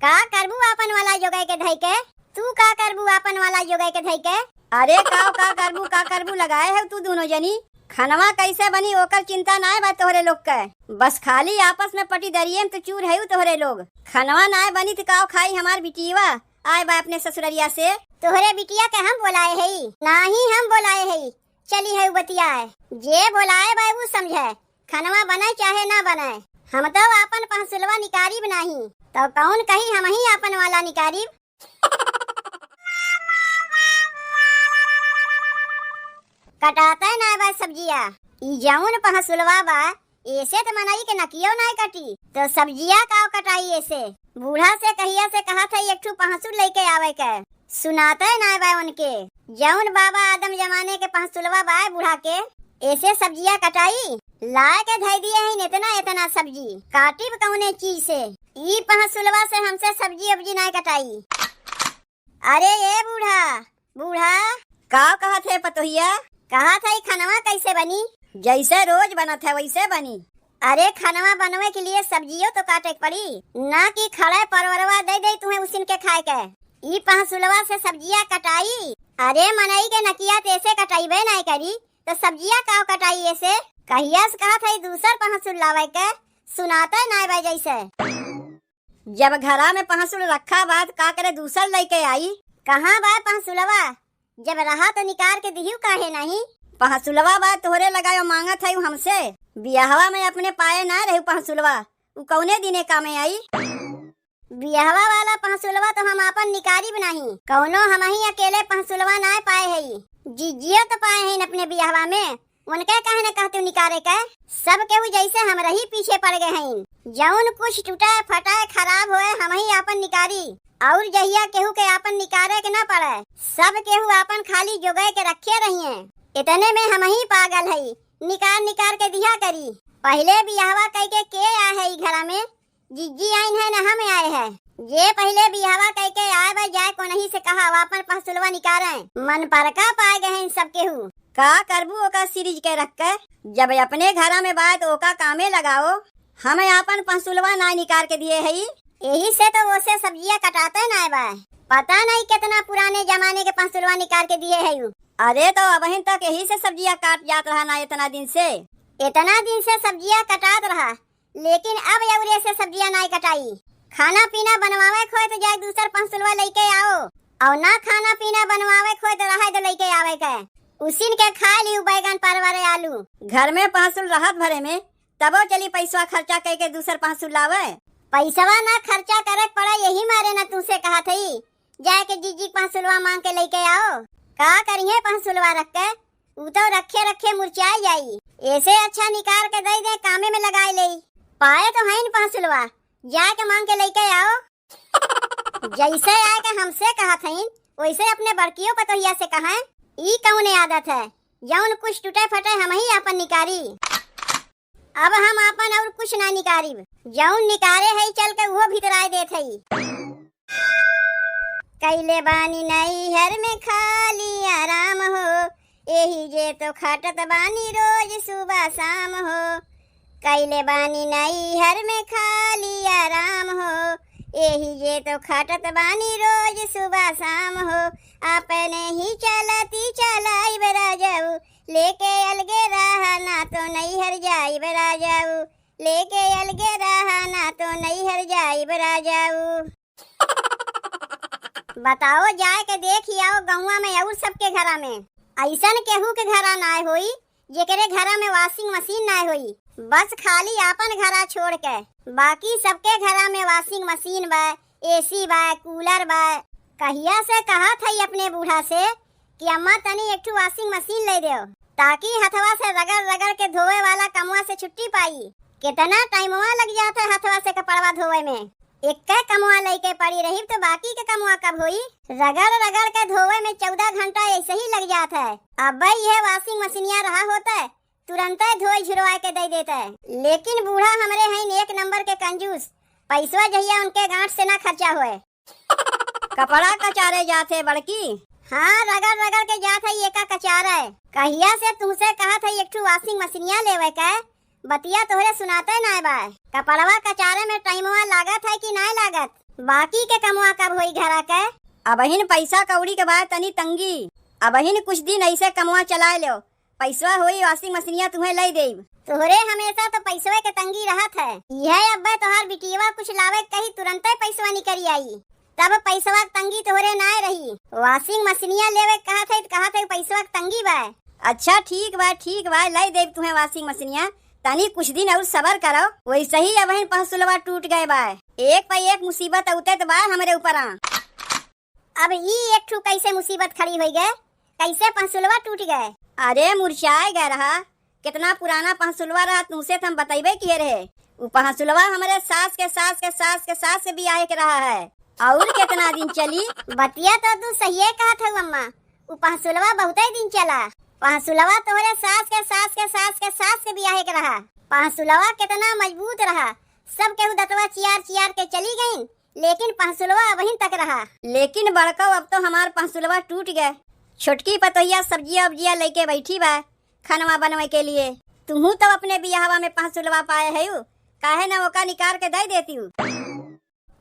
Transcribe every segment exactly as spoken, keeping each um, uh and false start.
का करबू आपन वाला जोगाई के धई के? तू का करबू आपन वाला जोगाई के धई के? अरे काव का करबू, का करबू लगाए है तू दुनो जनी? खनवा कैसे बनी ओकर चिंता नाय बा तोहरे लोग के। बस खाली आपस में पटीदरिये में तो चूर है तोहरे लोग। खनवा नाय बनी तो काव खाई हमार बिटियवा? आए बा अपने ससुररिया से। तोहरे बिटिया के हम बोलाए हई? नाही हम बोलाए हई। चली है बतियाए। जे बोलाए बा ऊ समझे। खनवा बने चाहे ना बने, हम तो आपन पहसुलवा निकारीब नाही। तो कौन कही हमही आपन वाला निकारीब? कटाते ना बा सब्जिया। ई जौन पहसुलवा बा, एसे त मनई के नकियो नाय कटी, तो सब्जिया काव कटाई एसे? बूढ़ा से कहिया से कहत है एक ठू पहसुल लइके आवे के, सुनाते नाय बा उनके। जौन बाबा आदम जमाने के पहसुलवा बा बूढ़ा के, एसे सब्जिया कटाई? लाए के धई दिए हैं इतना इतना सब्जी, काटिब कौने चीज से? ई पहसुलवा से हमसे सब्जी उब्जी नाय कटाई। अरे ए बूढ़ा, बूढ़ा। का कहत है पतोहिया? कहत है खनवा कैसे बनी? जैसे रोज बनत है वैसे बनी। अरे खनवा बनवे के लिए सब्जियों तो काटे के पड़ी, ना कि खड़े परवरवा दे दे तुम्हें उसिन के खाए के। ई पहसुलवा से सब्जिया कटाई? अरे मनई के नकिया तेसे कटाईबे नाय करी, तो सब्जिया काव कटाई एसे? कहिया से कहत है दूसर पहसुल लावे के, सुनाते नाय बा जैसे। जब घरा में पहसुल रखा बा, त का करे दूसर लइके आई? कहाँ बा पहसुलवा? जब रहा तो निकार के दिहियो काहे नहीं? पहसुलवा बा तोहरे लगायो मांगत है हमसे। बियाहवा में अपने पाए ना रहू पहसुलवा, उ कौने दिने कामे आई? बियाहवा वाला पहसुलवा तो हम आपन निकारीब नाही, कौनो हमही अकेले पहसुलवा नाय पाए हई। जिज्जियो तो पाए हईन अपने बियाहवा में, उनके काहे न कहतू निकारे के? सब केहू जैसे हमरही पीछे पड़ गए हईन। जौन कुछ टूटे फटे खराब होए, हमही आपन निकारी। और जहिया केहू के आपन निकारे के ना पड़े, सब केहू आपन खाली जोगाए के रखे रहिए। इतने में हमही पागल हई, निकार निकार के दिहा करी। पहिले बियाहवा कइके के आए है ई घरा में? जिज्जी आइन है न हम आए है। जे पहिले बियाहवा कइके आए बा, जाए कोनही से कहा, आपन पहसुलवा निकारे। मन पर का पाए गए हैं सब केहू। का करबू ओका सीरीज के रख के? जब अपने घरा में बा, तो ओका कामे लगाओ। हम आपन पहसुलवा ना निकार के दिए हई। यही से तो ओसे सब्जिया कटाते ना बा। पता नहीं कितना पुराने जमाने के पहसुलवा निकार के दिए है उ। अरे, तो अबहिन तक यही से सब्जिया काट जात रहा ना इतना दिन से। इतना दिन से सब्जिया कटात रहा, लेकिन अब अउरे से सब्जिया नाय कटाई। खाना पीना बनवावे खोए तो जाए दूसर पहसुलवा लइके आओ, और ना खाना पीना बनवावे खोए तो रहे दो लइके आवे के। उसिन के खा लियू बैगन, परवर, आलू। घर में पहसुल रहत भरे में तबो चली पैसवा खर्चा कइके दूसर पहसुल लावे। पैसवा ना खर्चा करे के पड़े, यही मारे ना तुमसे कहत हई, जाए के जिज्जी के पहसुलवा मांग के लइके आओ। का करिहे पहसुलवा रख के? ऊ तो रखे रखे मुरझाई जाई। ऐसे अच्छा निकार के दे दे, कामे में लगाए लेई। पाए तो हईन पहसुलवा, जाए के मांग के लइके आओ। जैसे आए के हमसे कहत हईन, वैसे अपने बड़कियो पतोहिया से कहें, ई कौने आदत है? जौन कुछ टूटे फटे हमही आपन निकारी। अब हम आपन और कुछ ना निकारिब, जौन निकारे हई चल के उहो भितराए देत हई। कइले बानी नैहर में खाली आराम हो, एही जे तो खटत बानी रोज सुबह शाम हो। कइले बानी नैहर में खाली आराम हो, एही जे तो खटत बानी रोज सुबह शाम हो। अपने ही चलती चलाइब राजाऊ, लेके अलगे रहा ना तो नैहर जाइब राजाऊ, लेके अलगे रहा ना तो नैहर जाइब राजाऊ। बताओ, जाए के देखि आओ गौवा में और सबके घरा में, ऐसन केहू के घरा नाय होई जेकरे घरा में washing machine नाय होई। बस खाली आपन घरा छोड़ के, बाकी सबके घरा में washing machine बा, AC बा, cooler बा। कहिया से कहत हई अपने बूढ़ा से कि अम्मा तनी एक ठो washing machine ले देव, ताकि हथवा से रगड़ रगड़ के धोवे वाला कमवा से छुट्टी पाई। कितना टाइमवा लग जात है हथवा से कपड़वा धोवे में। एक्के कमवा लइके पड़ी रही तो बाकी के कमवा कब होई? रगड़ रगड़ के धोवे में चौदह घंटा ऐसे ही लग जात है। अब यह washing मशीनिया रहा होता, तुरंते धोई झुरवा के दे देते। लेकिन बूढ़ा हमरे हईन एक नंबर के कंजूस, पैसवा जहिया उनके गांठ से ना खर्चा होए। कपड़ा कचारे जात है बड़की। हाँ, रगड़ रगड़ के जात है, ये का कचार है? कहिया से तुमसे कहत है एक ठो washing मशीनिया लेवे के, बतिया तोहरे सुनाते नाय बा। कपड़वा कचारे में टाइमवा लागत है कि नाय लागत? बाकी के कमवा कब होई घरा के? अबहिन पैसा कौड़ी के बाय तनी तंगी। अबहिन कुछ दिन ऐसे कमवा चलाए लो, पैसवा होई washing मशीनिया तुहें लई देब। तोहरे हमेशा तो पैसवे के तंगी रहत है। इहे अब्बे तोहार बिटियवा कुछ लावे के कही, तुरंते पैसवा निकरी आई। तब पैसवा के तंगी तोहरे नाय रही। Washing मशीनिया लेवे के कहत है, कहत है पैसवा के तंगी बा। अच्छा ठीक बा, ठीक बा, लई देब तुहें washing मशीनिया। तनी कुछ दिन और सबर करो। वैसे ही अबहिन पहसुलवा टूट गए बा। एक पे एक मुसीबत औते तो बा हमरे ऊपरा। अब ई एक ठू कैसे मुसीबत खड़ी होई गए, कैसे पहसुलवा टूट गए? अरे मुरझाए गए रहा, कितना पुराना पहसुलवा रहा, तुमसे तो हम बतइबे किए रहे। उ पहसुलवा हमरे सास के, सास के, सास के, सास के बियाहे के रहा है। और कितना दिन चली? बतिया तो तू सहिए कहत हऊ अम्मा, उ पहसुलवा बहुते दिन चला। पहसुलवा तोहरे सास के, सास के, सास के, सास के बियाहे के रहा। पहसुलवा कितना मजबूत रहा, सब केहू दतवा चियार चियार के चली गईन, लेकिन पहसुलवा अबहिन तक रहा। लेकिन बड़को, अब तो हमार पहसुलवा टूट गए। छोटकी पतोहिया सब्जिया उब्जिया लेके बैठी बा खनवा बनवे के लिए। तुहू तो अपने बियाहवा में पहसुलवा पाए हयू, काहे न ओका निकार के दे देतीऊ?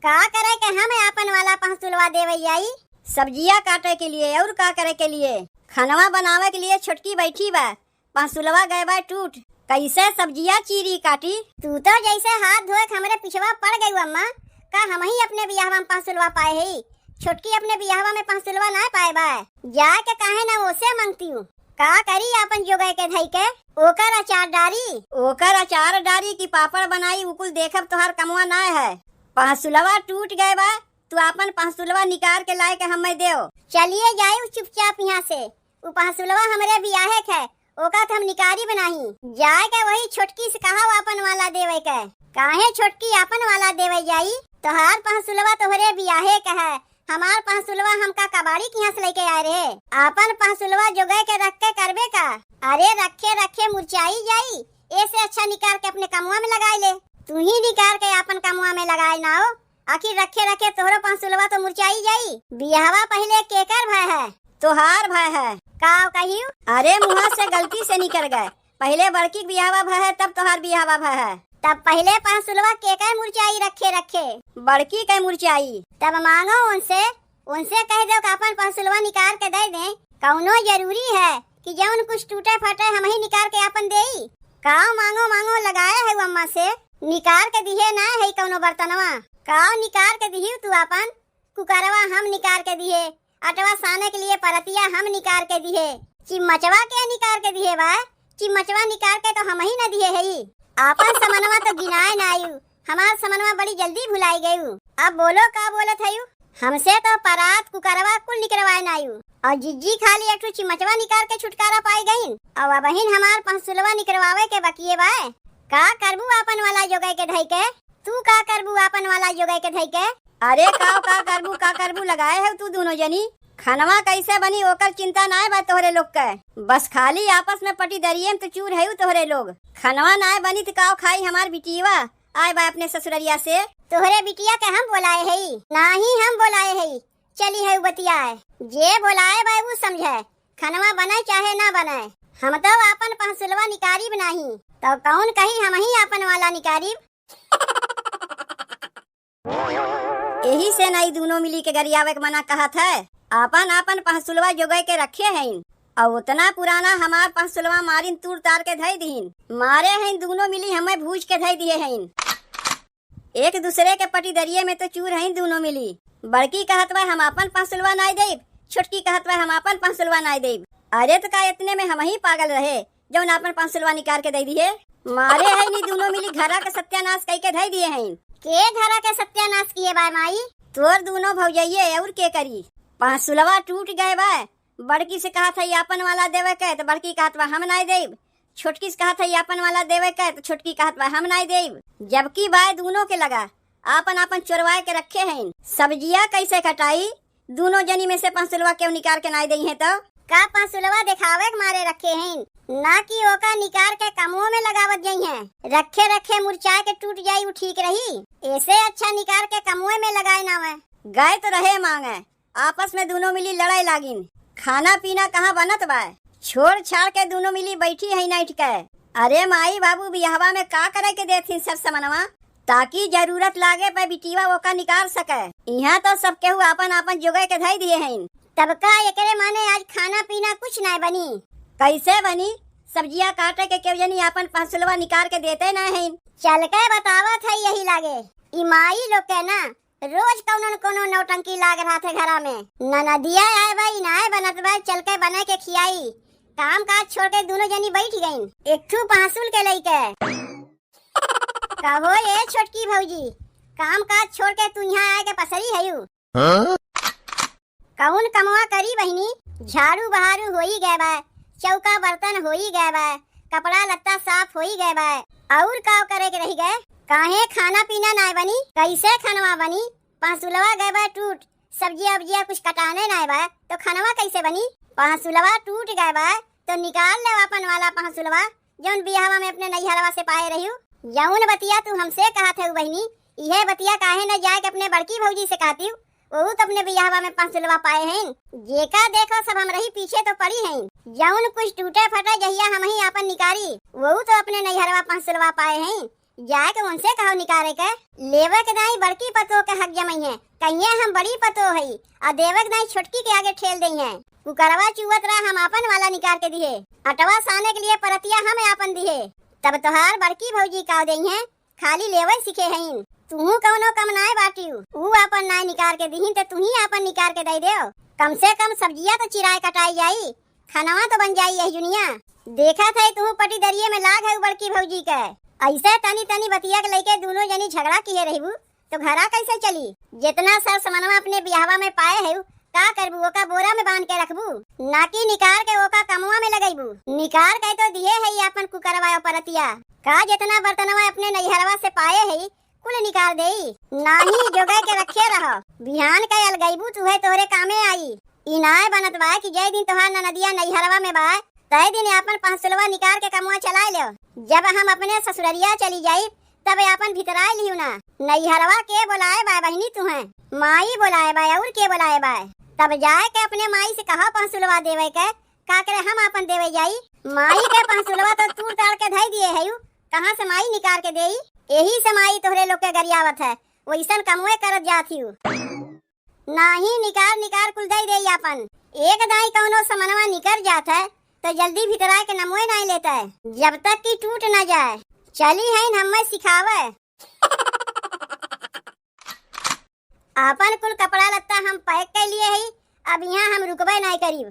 का करे के हम आपन वाला पहसुलवा देवे जाई? सब्जिया काटे के लिए और का करे के लिए? खनवा बनावे के लिए छोटकी बैठी बा, पहसुलवा गए बा टूट, कैसे सब्जिया चीरी काटी? तू तो जैसे हाथ धोए के हमरे पिछवा पड़ गई अम्मा, का हम ही अपने बियाहवा में पहसुलवा पाए हई? छोटकी अपने बियाहवा में पहसुलवा ना पाए बा, जाए के काहे ना ओसे मांगती हूँ? का करी आपन जोगे के धई के? ओकर अचार डारी। ओकर अचार डारी कि पापड़ बनाई, उकुल देखब तोहार कमवा ना है। पहसुलवा टूट गए बा, तू आपन पहसुलवा निकार के लाए के हमें देव। चलिए जाई चुपचाप यहाँ से। उ पहसुलवा हमरे बियाहे के है, ओका त हम निकारी बनाही। जाए के वही छोटकी से कहा आपन वाला देवे के। काहे छोटकी आपन वाला देवे जाई? तोहार पहसुलवा तोहरे बियाहे के है, हमार पहसुलवा हमका कबाड़ी के यहाँ से लेके आए रहे। आपन पहसुलवा जोगे के रख के करबे का? अरे रखे रखे मुरचाई जाई, ऐसे अच्छा निकार के अपने कमुआ में लगाए ले। तू ही निकार के आपन कमुआ में लगाए ना हो। आखिर रखे रखे तोहरो पहसुलवा तो मुरचाई जाई। बियाहवा पहिले केकर भय है? तोहार भय है। का कहियो? अरे मुँह से गलती से निकर गए। पहिले बड़की के बियाहवा भय है, तब तोहार बियाहवा भय है। तब पहिले पहसुलवा केकर मुरचाई रखे रखे? बड़की के मुरचाई। तब मांगो उनसे, उनसे कह दो कि आपन पहसुलवा निकार के दे दें। कौनो जरूरी है कि जौन कुछ टूटे फटे हम ही निकार के आपन देई? का मांगो मांगो लगाए है अम्मा से, निकार के दिहे ना है कौनो बर्तनवा। का निकार के दिही तू आपन? कुकरवा हम निकार के दिहे, अटवा साने के लिए परतिया हम निकार के दिहे, चिम्मचवा के निकार के दिहे बा? चिम्मचवा निकार के तो हम ही न दिहे हई। आपन समनवा तो गिनाए ना आयु, हमार समनवा बड़ी जल्दी भुलाई गयू। अब बोलो का बोलत हयू? हमसे तो परात कुकरवा कुल निकरवाए ना आयु, और जिज्जी खाली एक ठो चिम्मचवा निकार के छुटकारा पाई गईन, और अबहिन हमार पहसुलवा निकरवावे के बकिए बाय। का करबू आपन वाला जोगे के धई के? तू का करबू आपन वाला जोगे के धई के? अरे काव का करबू, का करबू लगाए है तू दोनों जनी? खनवा कैसे बनी ओकर चिंता नाय बा तोहरे लोग के। बस खाली आपस में पटीदरिये में तो चूर है तोहरे लोग। खनवा नाय बनी तो काव खाई हमार बिटियवा आए बा अपने ससुररिया से। तोहरे बिटिया के हम बोलाए हई? नाही हम बोलाए हई, चली है बतियाए। जे बोलाए बा उ समझे, खनवा बने चाहे ना बने, हम तो आपन पहसुलवा निकारीब नाही। तो कौन कही हम ही आपन वाला निकारीब? यही से ना ई दूनो मिली के गरियावे के मना कहत है। आपन आपन पहसुलवा जोगे के रखे हैं, और उतना पुराना हमार पहसुलवा मारिन तूर तार के धई दीन। मारे हैं दूनो मिली हमें भूज के धई दिए हैं। एक दूसरे के पटीदरिये में तो चूर हैं दूनो मिली। बड़की कहत बा हम आपन पहसुलवा नाय देब, छोटकी कहत बा हम आपन पहसुलवा नाय देब। अरे तो का इतने में हम ही पागल रहे, जौन आपन पहसुलवा निकार के दे दिए। मारे है नी दूनो मिली घरा के सत्यानाश कई के धई दिए हैं। के घरा के सत्यानाश किए बा माई? तोर दूनो भौजाइये और के करी? पहसुलवा टूट गए बा। बड़की से कहत है आपन वाला देवे के, तो बड़की कहत बा हम नाय देब। छोटकी से कहत है आपन वाला देवे के, तो छोटकी कहत बा हम नाय देब। जबकि बाय दूनो के लगा आपन आपन चोरवाए के रखे हैं। सब्जिया कैसे कटाई? दूनो जनी में से पहसुलवा केहू निकार के नाय देई है तो? का पहसुलवा देखावे के मारे रखे हैं, ना कि ओका निकार के कमुओ में लगावत जाई हैं। रखे रखे मुरचाए के टूट जाई, उ ठीक रही। ऐसे अच्छा निकार के कमुए में लगाए ना वे। गए तो रहे मांगे, आपस में दूनो मिली लड़ाई लागिन। खाना पीना कहाँ बनत बा? छोड़ छाड़ के दूनो मिली बैठी है नाइट के। अरे माई बाबू बियाहवा में का करे के देथिन सब समनवा? ताकि जरूरत लागे पे बिटिया ओका निकाल सके। इहाँ तो सब केहू आपन आपन जोगाइ के धइ दिहे हइन। तब का एकरे माने आज खाना पीना कुछ नाय बनी? कैसे बनी? सब्जिया काटे के केहू जनी आपन पहसुलवा निकार के देते नाय हइन। चल के बतावत है यही लागे। ई माई लोग के ना रोज कौनो न कौनो नौटंकी लाग रहत है घरा में। ननदिया आए बा, ई नाय बनत बा, चल के बनाइ के खियाई। काम काज छोड़ के दुनो जनी बैठ गईन। एक ठू पहसुल के लइके। कहो ए छोटकी भौजी, काम काज छोड़ के तू इहाँ आए के पसरी हयू? हाँ? कौन कमवा करी बहिनी? झाड़ू बहारू होई गए बा, चौका बर्तन होई गए बा, कपड़ा लत्ता साफ होई गए बा, और का करे के रहि गए? काहे खाना पीना नाय बनी? कैसे खनवा बनी? पहसुलवा गए बा टूट, सब्जिया उब्जिया कुछ कटाने नाय बा, तो खनवा कैसे बनी? पहसुलवा टूट गए बा, तो निकाल ले आपन वाला पहसुलवा, जौन बियाहवा में अपने नैहरवा से पाए रहिउ। जौन बतिया तू हमसे कहत है बहिनी, इहे बतिया काहे न जाए के अपने बड़की भौजी से कहतिउ, वहू तो अपने बियाहवा में पहसुलवा पाए हैं। जेका देखो सब हमरही पीछे तो पड़ी हैं। जौन कुछ टूटे फटे जहिया हमही आपन निकारी, वहू तो अपने नैहरवा पहसुलवा पाए हैं। जाए के उनसे कहो निकारे के। लेवे के दाई बड़की पतोह के हक जमई है, कहिए हम बड़ी पतोह हई, आ देवे के दाई छोटकी के आगे ठेल दई है। कुकरवा चुवत रहा हम आपन वाला निकार के दिहे, अटवा साने के लिए परतिया हम आपन दिहे, तब तोहार बड़की भौजी का दई है, खाली लेवे सीखे हईन। तुहू कौनो कम नाय बाटिउ, ऊ आपन नाय निकार के दिहिन त तुही आपन निकार के दई देव। कम से कम सब्जिया तो चिराए कटाई जाई, खनवा तो बन जाई यही जुनिया। देखत है तुहू पटीदरिये में लाग है बड़की भौजी के। ऐसे तनी तनी बतिया के लइके दुनो जनी झगड़ा किहे रहिबू तो घरा कैसे चली? जितना सर समनवा अपने बियाहवा में पाए है का करबू? ओका बोरा में बांध के रखबू, ना कि निकार के ओका कमवा में लगैबू? निकार के तो दिहे है आपन कुकरवा और परतिया। का जितना बर्तनवा अपने नैहरवा से पाए है कुल निकार देई? नाही, जोगाइ के रखे रहो, बिहान के अलगैबू तुहे तोहरे कामे आई। ई नाय बनत बा कि जय दिन तोहार ननदिया नैहरवा में बा, तय दिन आपन पहसुलवा निकार के कमवा चलाए लेव। जब हम अपने ससुररिया चली जाई, तब आपन भितराए लिहू ना। नैहरवा के बोलाए बा बहिनी तुहे? माई बोलाए बा, और के बोलाए बा? तब जाए के अपने माई से कहो पहसुलवा देवे के, का करे हम आपन देवे जाई? माई के पहसुलवा तो तूड़ ताड़ के धई दिए है, कहाँ से माई निकार के देई? यही से माई तोहरे लोग के गरियावत है, वैसन कमवे करत जात हिउ। नाही, निकार निकार कुल दई देई आपन। एक दाई कौनो समनवा निकर जात है तो जल्दी भितराए के नमवे नाही लेत है, जब तक कि टूट न जाए। चली हईन हमें सिखावे। आपन कुल कपड़ा लत्ता हम पैक कर लिए हई, अब इहाँ हम रुकबे नाही करीब।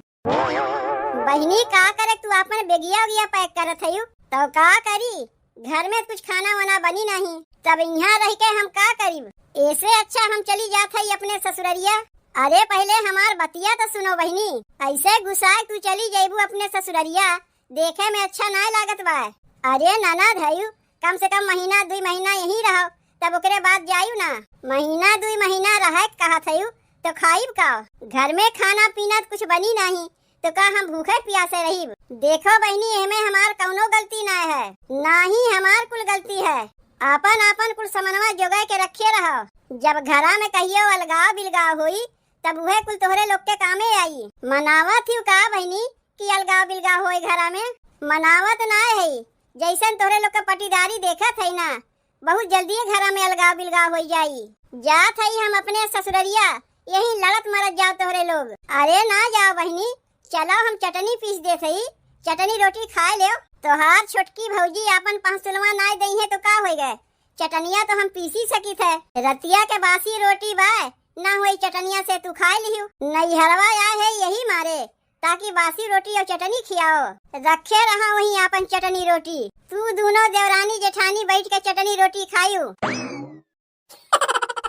बहिनी, का करे तू आपन बेगिया उगिया पैक करत हयू? तो का करी, घर में कुछ खाना वाना बनी नाही, तब इहाँ रह के हम का करीब? ऐसे अच्छा हम चली जात हई अपने ससुररिया। अरे पहले हमार बतिया तो सुनो बहिनी, ऐसे गुस्साए तू चली जइबू अपने ससुररिया, देखे में अच्छा नाय लागत बा। अरे ननद हयू, कम से कम महीना दुई महीना यहीं रहो, तब ओकरे बाद जायू ना। महीना दुई महीना रहे के कहत हयू, तो खाइब का? घर में खाना पीना कुछ बनी नाही, तो का हम भूखे प्यासे रहिब? देखो बहिनी, एमे हमार कौनो गलती ना है, ना ही हमार कुल गलती है। आपन आपन कुल समनवा जोगाए के रखे रहो। जब घरा में कहियो अलगाव बिलगाव होई, तब उहे कुल तोहरे लोग के कामे आई। मनावत हिउ का बहिनी कि अलगाव बिलगाव होई घरा में? मनावत ना है, जैसन तोहरे लोग के पटीदारी देखत है ना, बहुत जल्दी घरा में अलगाव बिलगाव होई जाई। जात हई हम अपने ससुररिया, यहीं लड़त मरत जाओ तोहरे लोग। अरे ना जाओ बहिनी, चलो हम चटनी पीस देत हई, चटनी रोटी खाए लेव। तोहार छोटकी भौजी आपन पहसुलवा नाय दई है तो का होई गए, चटनिया तो हम पीसी सकित है। रतिया के बासी रोटी बा, ना होई चटनिया से तू खाए लिहू। नैहरवा आए है यही मारे, ताकि बासी रोटी और चटनी खियाओ। रखे रहा वहीं आपन चटनी रोटी। तू दोनों देवरानी जेठानी बैठ के चटनी रोटी खायू।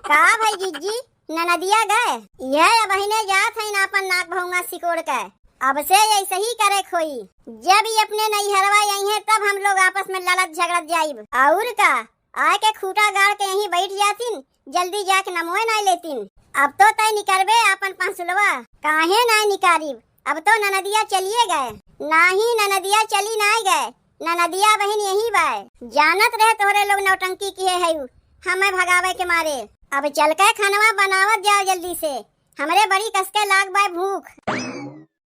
का भाई जिज्जी, ननदिया गए? यह अबहिने जात हईन आपन नाक भौंगा सिकोड़ के। अब से ऐसे ही करे खोई। जब ये अपने नैहरवा आई हैं, तब हम लोग आपस में लड़त झगड़त जाइब। और का, आए के खूंटा गाड़ के यहीं बैठ जातिन, जल्दी जाके नमोए नाय लेतिन। अब तो तय निकरबे आपन पहसुलवा। काहे नाय निकारिब? अब तो ननदिया चलिए गए। नाही, ननदिया चली नाय गए, ननदिया बहिन यहीं बाय। जानत रहे तोहरे लोग नौटंकी किहे हयू, हमें भगावे के मारे। अब चल के खनवा बनावत जाओ जल्दी से, हमरे बड़ी कस के लाग बाय भूख।